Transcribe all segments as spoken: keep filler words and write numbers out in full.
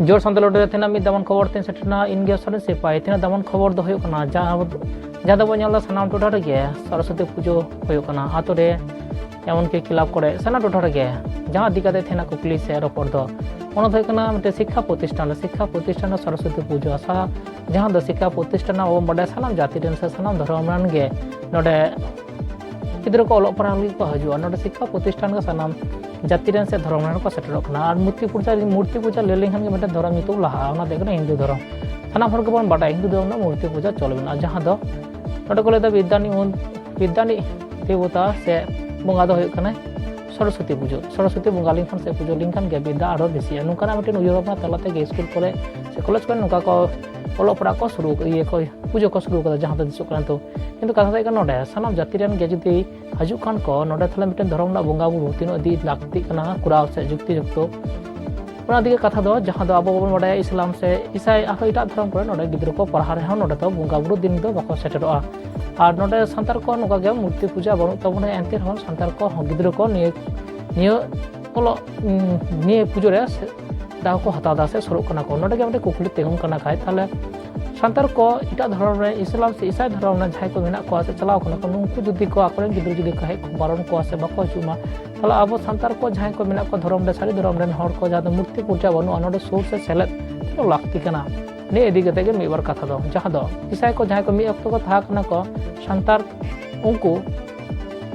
ᱡᱳᱨ ᱥᱟᱱᱛᱟᱲ ᱞᱚᱰᱚᱭ ᱨᱮ ᱛᱮᱦᱮᱧᱟᱜ ᱢᱤᱫ ᱫᱟᱢᱟᱱ ᱠᱷᱚᱵᱚᱨ ᱛᱮᱧ ᱥᱮᱴᱮᱨ ᱮᱱᱟ᱾ ᱤᱧ ᱜᱮ ᱥᱚᱨᱮᱱ ᱥᱤᱯᱟᱹᱦᱤ᱾ ᱛᱮᱦᱮᱧᱟᱜ ᱫᱟᱢᱟᱱ ᱠᱷᱚᱵᱚᱨ ᱫᱚ ᱦᱩᱭᱩᱜ ᱠᱟᱱᱟ, ᱡᱟᱦᱟᱸ ᱟᱵᱚ, ᱡᱟᱦᱟᱸ ᱫᱚᱵᱚᱱ ᱧᱮᱞ ᱮᱫᱟ, ᱥᱟᱱᱟᱢ ᱴᱚᱴᱷᱟ ᱨᱮᱜᱮ ᱥᱚᱨᱚᱥᱚᱛᱤ ᱯᱩᱡᱟᱹ ᱦᱩᱭᱩᱜ ᱠᱟᱱᱟ᱾ ᱟᱛᱳ ᱨᱮ ᱮᱢᱚᱱᱠᱤ ᱠᱞᱟᱵᱽ ᱠᱚᱨᱮ, ᱥᱟᱱᱟᱢ ᱴᱚᱴᱷᱟ ᱨᱮᱜᱮ᱾ ᱡᱟᱦᱟᱸ ᱤᱫᱤ ᱠᱟᱛᱮ ᱛᱮᱦᱮᱧᱟᱜ ᱠᱩᱠᱞᱤ ᱥᱮ ᱨᱚᱯᱚᱲ ᱫᱚ, ᱚᱱᱟ ᱫᱚ ᱦᱩᱭᱩᱜ ᱠᱟᱱᱟ ᱢᱤᱫᱴᱮᱱ ᱥᱤᱠᱠᱷᱟ ᱯᱨᱚᱛᱤᱥᱴᱷᱟᱱ ᱨᱮ, ᱥᱤᱠᱠᱷᱟ ᱯᱨᱚᱛᱤᱥᱴᱷᱟᱱ ᱨᱮ ᱥᱚᱨᱚᱥᱚᱛᱤ ᱯᱩᱡᱟᱹ ᱟᱥᱲᱟ, ᱡᱟᱦᱟᱸ ᱫᱚ ᱥᱤᱠᱠᱷᱟ ᱯᱨᱚᱛᱤᱥᱴᱷᱟᱱ ᱨᱮᱱᱟᱜ ᱟᱵᱚ ᱵᱚᱱ ᱵᱟᱰᱟᱭᱟ ᱥᱟᱱᱟᱢ ᱡᱟᱹᱛᱤ ᱨᱮᱱ ᱥᱮ ᱥᱟᱱᱟᱢ ᱫᱷᱚᱨᱚᱢ ᱨᱮᱱ ᱜᱮ ᱱᱚᱰᱮ ᱜᱤᱫᱽᱨᱟᱹ ᱠᱚ ᱚᱞᱚᱜ ᱯᱟᱲᱦᱟᱣ ᱞᱟᱹᱜᱤᱫ ᱠᱚ ᱦᱤᱡᱩᱜᱼᱟ᱾ ᱱᱚᱰᱮ ᱥᱤᱠᱠᱷᱟ ᱯᱨᱚᱛᱤᱥᱴᱷᱟᱱ ᱜᱮ ᱥᱟᱱᱟᱢ ᱡᱟᱹᱛᱤ ᱨᱮᱱ ᱥᱮ ᱫᱷᱚᱨᱚᱢ ᱨᱮᱱ ᱠᱚ ᱥᱮᱴᱮᱨᱚᱜ ᱠᱟᱱᱟ᱾ ᱟᱨ ᱢᱩᱨᱛᱤ ᱯᱩᱡᱟᱹ, ᱢᱩᱨᱛᱤ ᱯᱩᱡᱟᱹ ᱞᱟᱹᱭ ᱞᱮᱱᱠᱷᱟᱱ ᱜᱮ ᱢᱤᱫᱴᱮᱱ ᱫᱷᱚᱨᱚᱢ ᱧᱩᱛᱩᱢ ᱞᱟᱦᱟᱜᱼᱟ, ᱚᱱᱟ ᱫᱚ ᱦᱩᱭᱩᱜ ᱠᱟᱱᱟ ᱦᱤᱱᱫᱩ ᱫᱷᱚᱨᱚᱢ᱾ ᱥᱟᱱᱟᱢ ᱦᱚᱲ ᱜᱮᱵᱚᱱ ᱵᱟᱰᱟᱭᱟ ᱦᱤᱱᱫᱩ ᱫᱷᱚᱨᱚᱢ ᱨᱮᱱᱟᱜ ᱢᱩᱨᱛᱤ ᱯᱩᱡᱟᱹ ᱪᱚᱞ ᱢᱮᱱᱟᱜᱼᱟ, ᱡᱟᱦᱟᱸ ᱫᱚ ᱱᱚᱰᱮ ᱠᱚ ᱞᱟᱹᱭᱫᱟ ᱵᱤᱫᱽᱫᱟᱱᱤ ᱩᱱ-, ᱵᱤᱫᱽᱫᱟᱱᱤ ᱫᱮᱵᱚᱛᱟ ᱥᱮ ᱵᱚᱸᱜᱟ ᱫᱚ ᱦᱩᱭᱩᱜ ᱠᱟᱱᱟᱭ ᱥᱚᱨᱚᱥᱚᱛᱤ ᱯᱩᱡᱟᱹ᱾ ᱥᱚᱨᱚᱥᱚᱛᱤ ᱵᱚᱸᱜᱟ ᱞᱮᱱᱠᱷᱟᱱ ᱥᱮ ᱯᱩᱡᱟᱹ ᱞᱮᱱᱠᱷᱟᱱ ᱜᱮ ᱵᱤᱫᱽᱫᱟ ᱟᱨᱦᱚᱸ ᱵᱮᱥᱤᱜᱼᱟ, ᱱᱚᱝᱠᱟᱱᱟᱜ ᱢᱤᱫᱴᱮᱱ ᱩᱭᱦᱟᱹᱨ ᱵᱷᱟᱵᱽᱱᱟ ᱛᱟᱞᱟ ᱛᱮᱜᱮ ᱥᱠᱩᱞ ᱠᱚᱨᱮ ᱥᱮ ᱠᱚᱞᱮᱡᱽ ᱠᱚᱨᱮ ᱱᱚᱝᱠᱟ ᱠᱚ ᱚᱞᱚᱜ ᱯᱟᱲᱦᱟᱜ ᱠᱚ ᱥᱩᱨᱩ, ᱤᱭᱟᱹ ᱠᱚ, ᱯᱩᱡᱟᱹ ᱠᱚ ᱥᱩᱨᱩ ᱠᱟᱫᱟ, ᱡᱟᱦᱟᱸ ᱫᱚ ᱫᱤᱥᱚᱜ ᱠᱟᱱᱟ᱾ ᱛᱚ ᱠᱤᱱᱛᱩ ᱠᱟᱛᱷᱟ ᱫᱚ ᱦᱩᱭᱩᱜ ᱠᱟᱱᱟ, ᱱᱚᱰᱮ ᱥᱟᱱᱟᱢ ᱡᱟᱹᱛᱤ ᱨᱮᱱ ᱜᱮ ᱡᱩᱫᱤ ᱦᱤᱡᱩᱜ ᱠᱷᱟᱱ ᱠᱚ, ᱱᱚᱰᱮ ᱛᱟᱦᱞᱮ ᱢᱤᱫᱴᱮᱱ ᱫᱷᱚᱨᱚᱢ ᱨᱮᱱᱟᱜ ᱵᱚᱸᱜᱟ ᱵᱩᱨᱩ ᱛᱤᱱᱟᱹᱜ ᱤᱫᱤ ᱞᱟᱹᱠᱛᱤᱜ ᱠᱟᱱᱟ ᱠᱚᱨᱟᱣ ᱥᱮ ᱡᱩᱠᱛᱤ ᱡᱩᱠᱛᱚ, ᱚᱱᱟ ᱫᱤᱠᱮ ᱠᱟᱛᱷᱟ ᱫᱚ ᱡᱟᱦᱟᱸ ᱫᱚ ᱟᱵᱚ ᱵᱚᱱ ᱵᱟᱰᱟᱭᱟ ᱤᱥᱞᱟᱢ ᱥᱮ ᱤᱥᱟᱭ ᱟᱨᱦᱚᱸ ᱮᱴᱟᱜ ᱫᱷᱚᱨᱚᱢ ᱠᱚᱨᱮ ᱱᱚᱰᱮ ᱜᱤᱫᱽᱨᱟᱹ ᱠᱚ ᱯᱟᱲᱦᱟᱣ ᱨᱮᱦᱚᱸ ᱱᱚᱰᱮ ᱫᱚ ᱵᱚᱸᱜᱟ ᱵᱩᱨᱩ ᱫᱤᱱ ᱫᱚ ᱵᱟᱠᱚ ᱥᱮᱴᱮᱨᱚᱜᱼᱟ᱾ ᱟᱨ ᱱᱚᱰᱮ ᱥᱟᱱᱛᱟᱲ ᱠᱚ ᱱᱚᱝᱠᱟ ᱜᱮ ᱢᱩᱨᱛᱤ ᱯᱩᱡᱟᱹ ᱵᱟᱹᱱᱩᱜ ᱛᱟᱵᱚᱱᱟ, ᱮᱱᱛᱮ ᱨᱮᱦᱚᱸ ᱥᱟᱱᱛᱟᱲ ᱠᱚ ᱦᱚᱸ ᱜᱤᱫᱽᱨᱟᱹ ᱠᱚ ᱱᱤᱭᱟᱹ, ᱱᱤᱭᱟᱹ ᱚᱞᱚᱜ, ᱩᱸ, ᱱᱤᱭᱟᱹ ᱯᱩᱡᱟᱹ ᱨᱮ ᱥᱮ-, ᱫᱟᱣ ᱠᱚ ᱦᱟᱛᱟᱣ ᱮᱫᱟ ᱥᱮ ᱥᱩᱨᱩᱜ ᱠᱟᱱᱟ ᱠᱚ᱾ ᱱᱚᱰᱮ ᱜᱮ ᱢᱤᱫᱴᱮᱱ ᱠᱩᱠᱞᱤ ᱛᱤᱸᱜᱩᱱ ᱠᱟᱱᱟ, ᱠᱷᱟᱡ ᱛᱟᱦᱞᱮ ᱥᱟᱱᱛᱟᱲ ᱠᱚ ᱮᱴᱟᱜ ᱫᱷᱚᱨᱚᱢ ᱨᱮ, ᱤᱥᱞᱟᱢ ᱥᱮ ᱤᱥᱟᱭ ᱫᱷᱚᱨᱚᱢ ᱨᱮ ᱡᱟᱦᱟᱸᱭ ᱠᱚ ᱢᱮᱱᱟᱜ ᱠᱚᱣᱟ ᱥᱮ ᱪᱟᱞᱟᱣ ᱠᱟᱱᱟ ᱠᱚ, ᱱᱩᱠᱩ ᱡᱩᱫᱤ ᱠᱚ ᱟᱠᱚᱨᱮᱱ ᱜᱤᱫᱽᱨᱟᱹ ᱡᱩᱫᱤ ᱠᱚ ᱦᱮᱡ ᱠᱚ ᱵᱟᱨᱚᱱ ᱠᱚᱣᱟ ᱥᱮ ᱵᱟᱠᱚ ᱦᱤᱡᱩᱜ ᱢᱟ, ᱛᱟᱦᱞᱮ ᱟᱵᱚ ᱥᱟᱱᱛᱟᱲ ᱠᱚ ᱡᱟᱦᱟᱸᱭ ᱠᱚ ᱢᱮᱱᱟᱜ ᱠᱚᱣᱟ ᱫᱷᱚᱨᱚᱢ ᱨᱮ, ᱥᱟᱹᱨᱤ ᱫᱷᱚᱨᱚᱢ ᱨᱮᱱ ᱦᱚᱲ ᱠᱚ, ᱡᱟᱦᱟᱸ ᱫᱚ ᱢᱩᱨᱛᱤ ᱯᱩᱡᱟᱹ ᱵᱟᱹᱱᱩᱜᱼᱟ, ᱱᱚᱰᱮ ᱥᱩᱨ ᱥᱮ ᱥᱮᱞᱮᱫ ᱞᱟᱹᱠᱛᱤ ᱠᱟᱱᱟ᱾ ᱱᱤᱭᱟᱹ ᱤᱫᱤ ᱠᱟᱛᱮ ᱜᱮ ᱢᱤᱫ ᱵᱟᱨ ᱠᱟᱛᱷᱟ ᱫᱚ, ᱡᱟᱦᱟᱸ ᱫᱚ ᱤᱥᱟᱭ ᱠᱚ ᱡᱟᱦᱟᱸᱭ ᱠᱚ ᱢᱤᱫ ᱚᱠᱛᱚ ᱠᱚ ᱛᱟᱦᱮᱸ ᱠᱟᱱᱟ ᱠᱚ ᱥᱟᱱᱛᱟᱲ, ᱩᱱᱠᱩ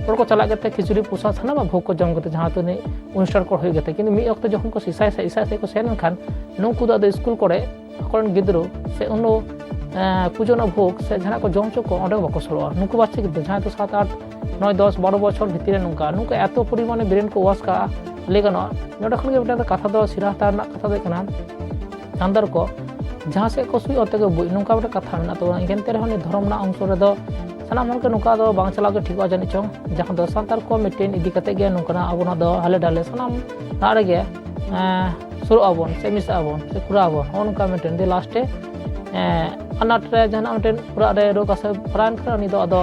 ᱦᱚᱲ ᱠᱚ ᱪᱟᱞᱟᱜ ᱠᱟᱛᱮ ᱠᱷᱤᱪᱩᱲᱤ ᱯᱨᱚᱥᱟᱫ ᱥᱟᱱᱟᱢᱟᱜ ᱵᱷᱳᱜᱽ ᱠᱚ ᱡᱚᱢ ᱠᱟᱛᱮ, ᱡᱟᱦᱟᱸ ᱛᱤᱱᱟᱹᱜ ᱚᱱᱩᱥᱴᱷᱟᱱ ᱠᱚ ᱦᱩᱭᱩᱜ ᱠᱟᱛᱮ, ᱠᱤᱱᱛᱩ ᱢᱤᱫ ᱚᱠᱛᱚ ᱡᱚᱠᱷᱚᱱ ᱠᱚ ᱤᱥᱟᱭ ᱥᱮ ᱤᱥᱟᱭ ᱥᱮᱫ ᱠᱚ ᱥᱮᱱ ᱞᱮᱱᱠᱷᱟᱱ, ᱱᱩᱠᱩ ᱫᱚ ᱟᱫᱚ ᱥᱠᱩᱞ ᱠᱚᱨᱮ ᱟᱠᱚᱨᱮᱱ ᱜᱤᱫᱽᱨᱟᱹ ᱥᱮ ᱩᱱᱟᱹᱜ, ᱮᱸ, ᱯᱩᱡᱟᱹ ᱨᱮᱱᱟᱜ ᱵᱷᱳᱜᱽ ᱥᱮ ᱡᱟᱦᱟᱱᱟᱜ ᱠᱚ ᱡᱚᱢ ᱦᱚᱪᱚ ᱠᱚᱣᱟ, ᱚᱸᱰᱮ ᱵᱟᱠᱚ ᱥᱩᱨᱩᱜᱼᱟ᱾ ᱱᱩᱠᱩ ᱵᱟᱪᱪᱟ ᱜᱤᱫᱽᱨᱟᱹ ᱡᱟᱦᱟᱸᱭ ᱫᱚ ᱥᱟᱛ, ᱟᱴ, ᱱᱚᱭ, ᱫᱚᱥ, ᱵᱟᱨᱚ ᱵᱚᱪᱷᱚᱨ ᱵᱷᱤᱛᱤᱨ ᱨᱮ ᱱᱚᱝᱠᱟ, ᱱᱩᱠᱩ ᱮᱛᱚ ᱯᱚᱨᱤᱢᱟᱱᱮ ᱵᱨᱮᱱ ᱠᱚ ᱣᱟᱥ ᱠᱟᱜᱼᱟ, ᱞᱟᱹᱭ ᱜᱟᱱᱚᱜᱼᱟ᱾ ᱱᱚᱰᱮ ᱠᱷᱚᱱ ᱜᱮ ᱢᱤᱫᱴᱟᱝ ᱠᱟᱛᱷᱟ ᱫᱚ ᱥᱤᱨᱟ ᱦᱟᱛᱟᱣ ᱨᱮᱱᱟᱜ ᱠᱟᱛᱷᱟ ᱫᱚ ᱦᱩᱭᱩᱜ ᱠᱟᱱᱟ, ᱥᱟᱱᱛᱟᱲ ᱠᱚ ᱡᱟᱦᱟᱸ ᱥᱮᱫ ᱠᱚ ᱥᱩᱭᱩᱜ, ᱚᱱᱛᱮ ᱜᱮ ᱵᱩᱡ, ᱱᱚᱝᱠᱟ ᱢᱤᱫᱴᱟᱝ ᱠᱟᱛᱷᱟ ᱢᱮᱱᱟᱜ ᱛᱟᱵᱚᱱᱟ᱾ ᱮᱱᱛᱮ ᱨᱮᱦᱚᱸ ᱱᱤᱭᱟᱹ ᱫᱷᱚᱨᱚᱢ ᱨᱮᱱᱟᱜ ᱚᱝᱥᱚ ᱨᱮᱫᱚ ᱥᱟᱱᱟᱢ ᱦᱚᱲ ᱜᱮ ᱱᱚᱝᱠᱟ ᱫᱚ ᱵᱟᱝ ᱪᱟᱞᱟᱣ ᱜᱮ ᱴᱷᱤᱠᱚᱜᱼᱟ ᱡᱟᱹᱱᱤᱡ ᱪᱚᱝ, ᱡᱟᱦᱟᱸ ᱫᱚ ᱥᱟᱱᱛᱟᱲ ᱠᱚ ᱢᱤᱫᱴᱮᱱ ᱤᱫᱤ ᱠᱟᱛᱮ ᱜᱮ ᱱᱚᱝᱠᱟᱱᱟᱜ ᱟᱵᱚᱱᱟᱜ ᱫᱚ ᱦᱟᱞᱮ ᱰᱟᱞᱮ ᱥᱟᱱᱟᱢ ᱱᱟᱜ ᱨᱮᱜᱮ, ᱮᱸ, ᱥᱩᱨᱩᱜ ᱟᱵᱚᱱ ᱥᱮ ᱢᱮᱥᱟᱜ ᱟᱵᱚᱱ ᱥᱮ ᱠᱚᱨᱟᱣ ᱟᱵᱚᱱ, ᱱᱚᱜᱼᱚ ᱱᱚᱝᱠᱟ ᱢᱤᱫᱴᱮᱱ ᱫᱤᱭᱮ ᱞᱟᱥᱴᱮ, ᱮᱸ, ᱟᱱᱟᱴ ᱨᱮ ᱡᱟᱦᱟᱱᱟᱜ ᱢᱤᱫᱴᱮᱱ ᱚᱲᱟᱜ ᱨᱮ ᱨᱳᱜᱽ ᱟᱥᱟ ᱯᱟᱲᱟᱣᱮᱱ ᱠᱷᱟᱱ ᱩᱱᱤ ᱫᱚ ᱟᱫᱚ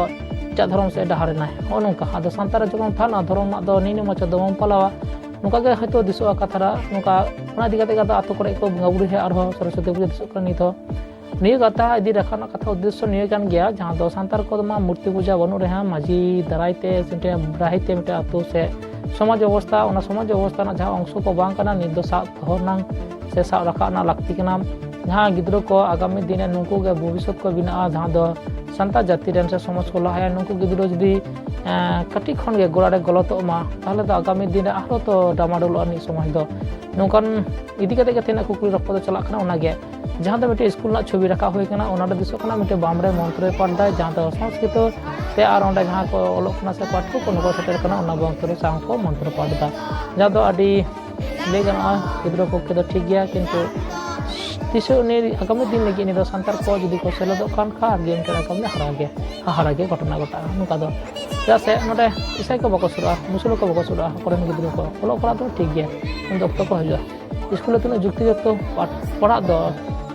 ᱮᱴᱟᱜ ᱫᱷᱚᱨᱚᱢ ᱥᱮᱫ ᱰᱟᱦᱟᱨ ᱮᱱᱟᱭ, ᱱᱚᱜᱼᱚ ᱱᱚᱝᱠᱟ᱾ ᱟᱫᱚ ᱥᱟᱱᱛᱟᱲ ᱨᱮ ᱡᱮᱢᱚᱱ ᱛᱟᱦᱮᱱᱟ, ᱫᱷᱚᱨᱚᱢ ᱨᱮᱱᱟᱜ ᱫᱚ ᱱᱤᱭᱢ ᱟᱪᱟᱨ ᱫᱚ ᱵᱟᱵᱚᱱ ᱯᱟᱞᱟᱣᱟ, ᱱᱚᱝᱠᱟ ᱜᱮ ᱦᱚᱭᱛᱳ ᱫᱤᱥᱚᱜᱼᱟ ᱠᱟᱛᱷᱟ ᱨᱮ, ᱱᱚᱝᱠᱟ ᱚᱱᱟ ᱤᱫᱤ ᱠᱟᱛᱮ ᱜᱮ ᱟᱫᱚ ᱟᱛᱳ ᱠᱚᱨᱮ ᱠᱚ ᱵᱚᱸᱜᱟ ᱵᱩᱨᱩᱭᱟ, ᱟᱨᱦᱚᱸ ᱥᱚᱨᱚᱥᱚᱛᱤ ᱯᱩᱡᱟᱹ ᱫᱤᱥᱚᱜ ᱠᱟᱱᱟ ᱱᱤᱛ ᱦᱚᱸ᱾ ᱱᱤᱭᱟᱹ ᱠᱟᱛᱷᱟ ᱤᱫᱤ ᱨᱟᱠᱟᱵ ᱨᱮᱱᱟᱜ ᱠᱟᱛᱷᱟ ᱩᱫᱽᱫᱮᱥᱥᱚ ᱱᱤᱭᱟᱹ ᱠᱟᱱ ᱜᱮᱭᱟ, ᱡᱟᱦᱟᱸ ᱫᱚ ᱥᱟᱱᱛᱟᱲ ᱠᱚᱫᱚ ᱢᱟ ᱢᱩᱨᱛᱤ ᱯᱩᱡᱟ ᱵᱟᱹᱱᱩᱜ ᱨᱮᱦᱚᱸ ᱢᱟᱹᱡᱷᱤ ᱫᱟᱨᱟᱭ ᱛᱮ ᱥᱮ ᱢᱤᱫᱴᱮᱱ ᱨᱟᱦᱤ ᱛᱮ ᱢᱤᱫᱴᱮᱱ ᱟᱛᱳ ᱥᱮ ᱥᱚᱢᱟᱡᱽ ᱵᱮᱵᱚᱥᱛᱷᱟ, ᱚᱱᱟ ᱥᱚᱢᱟᱡᱽ ᱵᱮᱵᱚᱥᱛᱷᱟ ᱨᱮᱱᱟᱜ ᱡᱟᱦᱟᱸ ᱚᱝᱥᱚ ᱠᱚ ᱵᱟᱝ ᱠᱟᱱᱟ, ᱱᱤᱛ ᱫᱚ ᱥᱟᱵ ᱫᱚᱦᱚ ᱨᱮᱱᱟᱜ ᱥᱮ ᱥᱟᱵ ᱨᱟᱠᱟᱵ ᱨᱮᱱᱟᱜ ᱞᱟᱹᱠᱛᱤ ᱠᱟᱱᱟ᱾ ᱡᱟᱦᱟᱸ ᱜᱤᱫᱽᱨᱟᱹ ᱠᱚ ᱟᱜᱟᱢᱤ ᱫᱤᱱ ᱨᱮ ᱱᱩᱠᱩ ᱜᱮ ᱵᱷᱚᱵᱤᱥᱥᱚᱛ ᱠᱚ ᱵᱮᱱᱟᱜᱼᱟ, ᱡᱟᱦᱟᱸ ᱫᱚ ᱥᱟᱱᱛᱟᱲ ᱡᱟᱹᱛᱤ ᱨᱮᱱ ᱥᱮ ᱥᱚᱢᱟᱡᱽ ᱠᱚ ᱞᱟᱦᱟᱭᱟ, ᱱᱩᱠᱩ ᱜᱤᱫᱽᱨᱟᱹ ᱡᱩᱫᱤ, ᱮᱸ, ᱠᱟᱹᱴᱤᱡ ᱠᱷᱚᱱ ᱜᱮ ᱜᱚᱲᱟ ᱨᱮ ᱜᱚᱞᱚᱛᱚᱜ ᱢᱟ, ᱛᱟᱦᱚᱞᱮ ᱫᱚ ᱟᱜᱟᱢᱤ ᱫᱤᱱ ᱨᱮ ᱟᱨᱦᱚᱸ ᱛᱚ ᱰᱟᱢᱟᱰᱳᱞᱚᱜᱼᱟ ᱢᱤᱫ ᱥᱚᱢᱟᱡᱽ ᱫᱚ᱾ ᱱᱚᱝᱠᱟᱱ ᱤᱫᱤ ᱠᱟᱛᱮ ᱜᱮ ᱛᱮᱦᱮᱧᱟᱜ ᱠᱩᱠᱞᱤ ᱨᱚᱯᱚᱲ ᱫᱚ ᱪᱟᱞᱟᱜ ᱠᱟᱱᱟ᱾ ᱚᱱᱟᱜᱮ ᱡᱟᱦᱟᱸ ᱫᱚ ᱢᱤᱫᱴᱮᱱ ᱥᱠᱩᱞ ᱨᱮᱱᱟᱜ ᱪᱷᱚᱵᱤ ᱨᱟᱠᱟᱵ ᱦᱩᱭ ᱠᱟᱱᱟ, ᱚᱱᱟ ᱨᱮ ᱫᱤᱥᱟᱹᱜ ᱠᱟᱱᱟ ᱢᱤᱫᱴᱮᱱ ᱵᱟᱢ ᱨᱮ ᱢᱚᱱᱛᱨᱚᱭ ᱯᱟᱴ ᱫᱟᱭ, ᱡᱟᱦᱟᱸ ᱫᱚ ᱥᱚᱝᱥᱠᱨᱤᱛᱚ ᱛᱮ ᱟᱨ ᱚᱸᱰᱮ ᱡᱟᱦᱟᱸ ᱠᱚ ᱚᱞᱚᱜ ᱠᱟᱱᱟ ᱥᱮ ᱯᱟᱴᱷᱚᱠ ᱠᱚ, ᱱᱩᱠᱩ ᱥᱮᱴᱮᱨ ᱠᱟᱱᱟ, ᱚᱱᱟ ᱢᱚᱱᱛᱨᱚ ᱥᱟᱶ ᱠᱚ ᱢᱚᱱᱛᱨᱚ ᱯᱟᱴ ᱫᱟ, ᱡᱟᱦᱟᱸ ᱫᱚ ᱟᱹᱰᱤ ᱞᱟᱹᱭ ᱜᱟᱱᱚᱜᱼᱟ ᱜᱤᱫᱽᱨᱟᱹ ᱯᱚᱠᱠᱷᱮ ᱫᱚ ᱴᱷᱤᱠ ᱜᱮᱭᱟ, ᱠᱤᱱᱛᱩ ᱛᱤᱥᱚᱜ ᱩᱱᱤ ᱟᱜᱟᱢᱤ ᱫᱤᱱ ᱞᱟᱹᱜᱤᱫ ᱩᱱᱤ ᱫᱚ ᱥᱟᱱᱛᱟᱲ ᱠᱚ ᱡᱩᱫᱤ ᱠᱚ ᱥᱮᱞᱮᱫᱚᱜ ᱠᱟᱱ ᱠᱷᱟᱱ, ᱟᱨ ᱜᱮ ᱢᱤᱫᱴᱮᱱ ᱟᱜᱟᱢ ᱨᱮ ᱦᱟᱨᱟ ᱜᱮ, ᱦᱟᱦᱟᱲᱟ ᱜᱮ ᱜᱷᱚᱴᱚᱱᱟ ᱜᱷᱚᱴᱟᱜᱼᱟ᱾ ᱱᱚᱝᱠᱟ ᱫᱚ ᱪᱮᱫᱟᱜ ᱥᱮ ᱱᱚᱰᱮ ᱤᱥᱟᱹᱭ ᱠᱚ ᱵᱟᱠᱚ ᱥᱩᱨᱩᱜᱼᱟ, ᱢᱩᱥᱞᱟᱹ ᱠᱚ ᱵᱟᱠᱚ ᱥᱩᱨᱩᱜᱼᱟ, ᱟᱠᱚᱨᱮᱱ ᱜᱤᱫᱽᱨᱟᱹ ᱠᱚ ᱚᱞᱚᱜ ᱯᱟᱲᱦᱟᱜ ᱫᱚ ᱴᱷᱤᱠ ᱜᱮᱭᱟ, ᱩᱱ ᱚᱠᱛᱚ ᱠᱚ ᱦᱤᱡᱩᱜᱼᱟ᱾ ᱥᱠᱩᱞ ᱨᱮ ᱛᱤᱱᱟᱹᱜ ᱡᱩᱠᱛᱤᱡᱩᱠᱛᱚ ᱯᱟᱲ-, ᱯᱟᱲᱦᱟᱜ ᱫᱚ,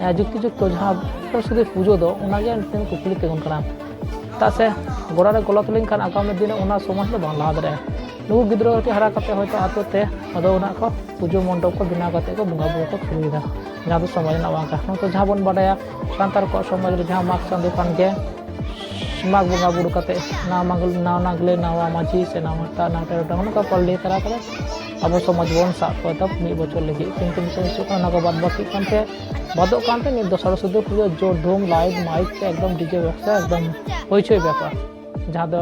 ᱮ, ᱡᱩᱠᱛᱤᱡᱩᱠᱛᱚ ᱡᱟᱦᱟᱸ ᱥᱚᱨᱚᱥᱚᱛᱤ ᱯᱩᱡᱟᱹ ᱫᱚ, ᱚᱱᱟᱜᱮ ᱢᱤᱫᱴᱮᱱ ᱠᱩᱠᱞᱤ ᱛᱤᱸᱜᱩᱱ ᱠᱟᱱᱟ᱾ ᱪᱮᱫᱟᱜ ᱥᱮ ᱜᱚᱲᱟ ᱨᱮ ᱜᱚᱞᱚᱛ ᱞᱮᱱᱠᱷᱟᱱ ᱟᱜᱟᱢᱤ ᱫᱤᱱ ᱨᱮ ᱚᱱᱟ ᱥᱚᱢᱟᱡᱽ ᱫᱚ ᱵᱟᱝ ᱞᱟᱦᱟ ᱫᱟᱲᱮᱭᱟᱜᱼᱟ᱾ ᱱᱩᱠᱩ ᱜᱤᱫᱽᱨᱟᱹ ᱠᱟᱹᱴᱤᱡ ᱦᱟᱨᱟ ᱠᱟᱛᱮ ᱦᱚᱭᱛᱳ ᱟᱛᱳ ᱛᱮ ᱟᱫᱚ ᱚᱱᱟ ᱠᱚ ᱯᱩᱡᱟᱹ ᱢᱚᱱᱰᱚᱯ ᱠᱚ ᱵᱮᱱᱟᱣ ᱠᱟᱛᱮ ᱠᱚ ᱵᱚᱸᱜᱟ ᱵᱩᱨᱩ ᱠᱚ ᱥᱩᱨᱩᱭᱮᱫᱟ, ᱡᱟᱦᱟᱸ ᱫᱚ ᱥᱚᱢᱟᱡᱽ ᱨᱮᱱᱟᱜ ᱵᱟᱝ ᱠᱟᱱᱟ᱾ ᱱᱚᱛᱮ ᱡᱟᱦᱟᱸ ᱵᱚᱱ ᱵᱟᱰᱟᱭᱟ, ᱥᱟᱱᱛᱟᱲ ᱠᱚᱣᱟᱜ ᱥᱚᱢᱟᱡᱽ ᱨᱮ ᱡᱟᱦᱟᱸ ᱢᱟᱜᱽ ᱪᱟᱸᱫᱳ ᱠᱟᱱ ᱜᱮ, ᱢᱟᱜᱽ ᱵᱚᱸᱜᱟ ᱵᱩᱨᱩ ᱠᱟᱛᱮ ᱱᱟᱣᱟ ᱢᱟᱜᱽ-, ᱱᱟᱣᱟ ᱱᱟᱜᱽᱞᱮ, ᱱᱟᱣᱟ ᱢᱟᱹᱡᱷᱤ ᱥᱮ ᱱᱟᱣᱟ ᱦᱟᱴᱟᱜ, ᱱᱟᱣᱟ ᱴᱮᱨᱚᱴᱟ, ᱱᱚᱜᱼᱚ ᱱᱚᱝᱠᱟ ᱠᱚ ᱞᱟᱹᱭ ᱛᱟᱨᱟ ᱠᱟᱛᱮ ᱟᱵᱚ ᱥᱚᱢᱟᱡᱽ ᱵᱚᱱ ᱥᱟᱵ ᱠᱚ ᱮᱛᱚᱦᱚᱵ ᱢᱤᱫ ᱵᱚᱪᱷᱚᱨ ᱞᱟᱹᱜᱤᱫ᱾ ᱠᱤᱱᱛᱩ ᱱᱤᱛᱚᱜ ᱧᱮᱞᱚᱜ ᱠᱟᱱᱟ, ᱚᱱᱟ ᱠᱚ ᱵᱟᱫ ᱵᱟᱹᱠᱤᱜ ᱠᱟᱱᱛᱮ, ᱵᱟᱫᱚᱜ ᱠᱟᱱᱛᱮ ᱱᱤᱛ ᱫᱚ ᱥᱚᱨᱚᱥᱚᱛᱤ ᱯᱩᱡᱟᱹ ᱡᱳᱨ ᱫᱷᱩᱢ, ᱞᱟᱭᱤᱴ, ᱢᱟᱭᱤᱠ ᱛᱮ ᱮᱠᱫᱚᱢ ᱰᱤᱡᱮ ᱵᱚᱠᱥ ᱛᱮ ᱮᱠᱫᱚᱢ ᱦᱩᱭ ᱪᱩᱭ ᱵᱮᱯᱟᱨ, ᱡᱟᱦᱟᱸ ᱫᱚ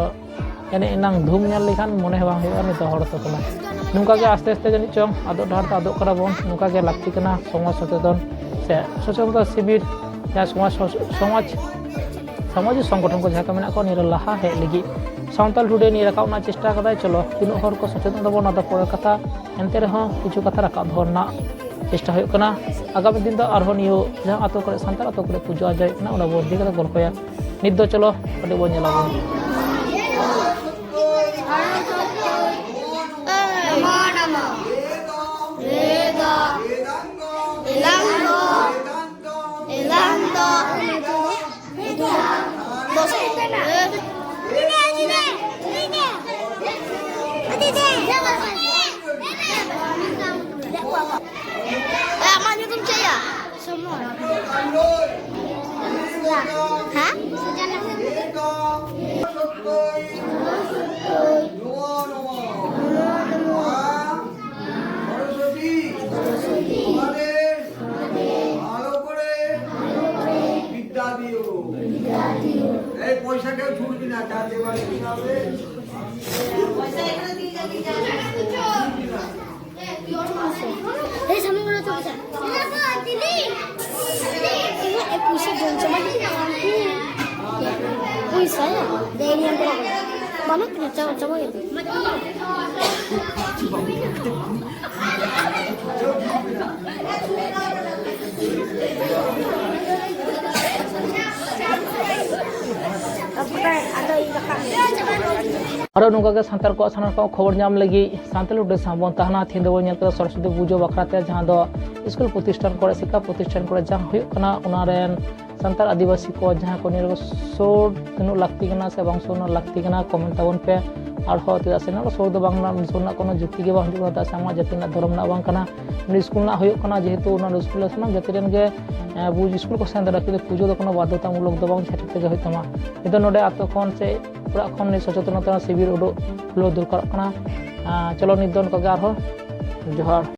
ᱮᱱᱮᱡ ᱮᱱᱟᱝ ᱫᱷᱩᱢ ᱧᱮᱞ ᱞᱮᱠᱷᱟᱱ ᱢᱚᱱᱮ ᱦᱚᱸ ᱵᱟᱝ ᱦᱩᱭᱩᱜᱼᱟ ᱱᱤᱛᱚᱜ ᱦᱚᱲ ᱛᱟᱠᱚ ᱢᱟ᱾ ᱱᱚᱝᱠᱟ ᱜᱮ ᱟᱥᱛᱮ ᱟᱥᱛᱮ ᱡᱟᱹᱱᱤᱡ ᱪᱚᱝ ᱟᱫᱚᱜ ᱰᱟᱦᱟᱨ ᱛᱮ ᱟᱫᱚᱜ ᱠᱟᱱᱟ ᱵᱚᱱ᱾ ᱱᱚᱝᱠᱟ ᱜᱮ ᱞᱟᱹᱠᱛᱤ ᱠᱟᱱᱟ ᱥᱚᱢᱟᱡᱽ ᱥᱚᱪᱮᱛᱚᱱ ᱥᱮ ᱥᱚᱪᱮᱛᱚᱱ ᱥᱤᱵᱤᱨ, ᱡᱟᱦᱟᱸ ᱥᱚᱢᱟᱡᱽ, ᱥᱚᱢᱟᱡᱽ, ᱥᱟᱢᱟᱡᱤᱠ ᱥᱚᱝᱜᱚᱴᱷᱚᱱ ᱠᱚ ᱡᱟᱦᱟᱸ ᱠᱚ ᱢᱮᱱᱟᱜ ᱠᱚᱣᱟ, ᱱᱤᱭᱟᱹ ᱨᱮ ᱞᱟᱦᱟ ᱦᱮᱡ ᱞᱟᱹᱜᱤᱫ᱾ ᱥᱟᱶᱛᱟᱞ ᱴᱩᱰᱮ ᱱᱤᱭᱟᱹ ᱨᱟᱠᱟᱵ ᱨᱮᱱᱟᱜ ᱪᱮᱥᱴᱟ ᱠᱟᱫᱟᱭ᱾ ᱪᱚᱞᱚ, ᱛᱤᱱᱟᱹᱜ ᱦᱚᱲ ᱠᱚ ᱥᱚᱪᱮᱛᱚᱱ ᱛᱟᱵᱚᱱ, ᱚᱱᱟ ᱫᱚ ᱯᱚᱨᱮᱨ ᱠᱟᱛᱷᱟ᱾ ᱮᱱᱛᱮ ᱨᱮᱦᱚᱸ ᱠᱤᱪᱷᱩ ᱠᱟᱛᱷᱟ ᱨᱟᱠᱟᱵ ᱫᱚᱦᱚ ᱨᱮᱱᱟᱜ ᱪᱮᱥᱴᱟ ᱦᱩᱭᱩᱜ ᱠᱟᱱᱟ᱾ ᱟᱜᱟᱢᱤ ᱫᱤᱱ ᱫᱚ ᱟᱨᱦᱚᱸ ᱱᱤᱭᱟᱹ ᱡᱟᱦᱟᱸ ᱟᱛᱳ ᱠᱚᱨᱮ, ᱥᱟᱱᱛᱟᱲ ᱟᱛᱳ ᱠᱚᱨᱮ ᱯᱩᱡᱟᱹ ᱟᱡᱟ ᱦᱩᱭᱩᱜ ᱠᱟᱱᱟ, ᱚᱱᱟ ᱵᱚᱱ ᱤᱫᱤ ᱠᱟᱛᱮ ᱜᱚᱞᱯᱚᱭᱟ᱾ ᱱᱤᱛ ᱫᱚ ᱪᱚᱞᱚ ᱠᱟᱹᱴᱤᱡ ᱵᱚᱱ ᱧᱮᱞ ᱟᱵᱚᱱ᱾ ᱦᱮᱸ? সরস্বতী, তোমাদের ভালো করে বিদ্যা দিও। এই পয়সা কেউ ছুটবি না, যাতে বাড়ি কিনা হবে। এই সামনে মনে হচ্ছে পয়সা। এই পয়সা জমছে না। পয়সা, দেয়নি আমি। বাবা, তুমি চাও, চাও। ᱟᱨᱚ ᱱᱚᱝᱠᱟ ᱜᱮ ᱥᱟᱱᱛᱟᱲ ᱠᱚᱣᱟᱜ ᱥᱟᱱᱟᱢ ᱠᱚ ᱠᱷᱚᱵᱚᱨ ᱧᱟᱢ ᱞᱟᱹᱜᱤᱫ ᱥᱟᱱᱛᱟᱲ ᱩᱰᱤᱥᱟ ᱵᱚᱱ ᱛᱟᱦᱮᱱᱟ᱾ ᱛᱮᱦᱮᱧ ᱫᱚᱵᱚᱱ ᱧᱮᱞ ᱠᱮᱫᱟ ᱥᱚᱨᱚᱥᱚᱛᱤ ᱯᱩᱡᱟᱹ ᱵᱟᱠᱷᱨᱟ ᱛᱮ, ᱡᱟᱦᱟᱸ ᱫᱚ ᱥᱠᱩᱞ ᱯᱨᱚᱛᱤᱥᱴᱷᱟᱱ ᱠᱚᱨᱮ, ᱥᱤᱠᱠᱷᱟ ᱯᱨᱚᱛᱤᱥᱴᱷᱟᱱ ᱠᱚᱨᱮ ᱡᱟᱦᱟᱸ ᱦᱩᱭᱩᱜ ᱠᱟᱱᱟ, ᱚᱱᱟ ᱨᱮᱱ ᱥᱟᱱᱛᱟᱲ ᱟᱹᱫᱤᱵᱟᱹᱥᱤ ᱠᱚ ᱡᱟᱦᱟᱸ ᱠᱚ ᱱᱤᱭᱟᱹ ᱨᱮᱠᱚ ᱥᱩᱨ ᱛᱤᱱᱟᱹᱜ ᱞᱟᱹᱠᱛᱤ ᱠᱟᱱᱟ ᱥᱮ ᱵᱟᱝ ᱥᱩᱨ ᱨᱮᱱᱟᱜ ᱞᱟᱹᱠᱛᱤ ᱠᱟᱱᱟ, ᱠᱚᱢᱮᱱᱴ ᱛᱟᱵᱚᱱ ᱯᱮ᱾ ᱟᱨᱦᱚᱸ ᱪᱮᱫᱟᱜ ᱥᱮ ᱱᱚᱣᱟ ᱥᱩᱨ ᱫᱚ ᱵᱟᱝ ᱨᱮᱱᱟᱜ, ᱥᱩᱨ ᱨᱮᱱᱟᱜ ᱠᱳᱱᱳ ᱡᱩᱠᱛᱤ ᱜᱮ ᱵᱟᱝ ᱦᱤᱡᱩᱜ ᱠᱟᱱᱟ, ᱪᱮᱫᱟᱜ ᱥᱮ ᱟᱢᱟᱜ ᱡᱟᱹᱛᱤ ᱨᱮᱱᱟᱜ ᱫᱷᱚᱨᱚᱢ ᱨᱮᱱᱟᱜ ᱵᱟᱝ ᱠᱟᱱᱟ᱾ ᱱᱚᱰᱮ ᱥᱠᱩᱞ ᱨᱮᱱᱟᱜ ᱦᱩᱭᱩᱜ ᱠᱟᱱᱟ, ᱡᱮᱦᱮᱛᱩ ᱚᱱᱟ ᱥᱠᱩᱞ ᱨᱮ ᱥᱟᱱᱟᱢ ᱡᱟᱹᱛᱤ ᱨᱮᱱ ᱜᱮ, ᱮ, ᱵᱩᱡᱽ ᱥᱠᱩᱞ ᱠᱚ ᱥᱮᱱ ᱫᱟᱲᱮᱭᱟᱜᱼᱟ, ᱠᱤᱱᱛᱩ ᱯᱩᱡᱟᱹ ᱫᱚ ᱠᱳᱱᱳ ᱵᱟᱫᱽᱫᱷᱚᱛᱟᱢᱩᱞᱚᱠ ᱫᱚ ᱵᱟᱝ, ᱥᱮᱴᱮᱨ ᱛᱮᱜᱮ ᱦᱩᱭᱩᱜ ᱛᱟᱢᱟ᱾ ᱠᱤᱱᱛᱩ ᱱᱚᱰᱮ ᱟᱛᱳ ᱠᱷᱚᱱ ᱥᱮ ᱚᱲᱟᱜ ᱠᱷᱚᱱ ᱱᱤᱭᱟᱹ ᱥᱚᱪᱮᱛᱚᱱᱚᱛᱟ ᱥᱤᱵᱤᱨ ᱩᱰᱩᱠ ᱠᱷᱩᱞᱟᱹᱣ ᱫᱚᱨᱠᱟᱨᱚᱜ ᱠᱟᱱᱟ᱾ ᱟ, ᱪᱚᱞᱚ ᱱᱤᱛ ᱫᱚ ᱱᱚᱝᱠᱟ ᱜᱮ, ᱟᱨᱦᱚᱸ ᱡᱚᱦᱟᱨ᱾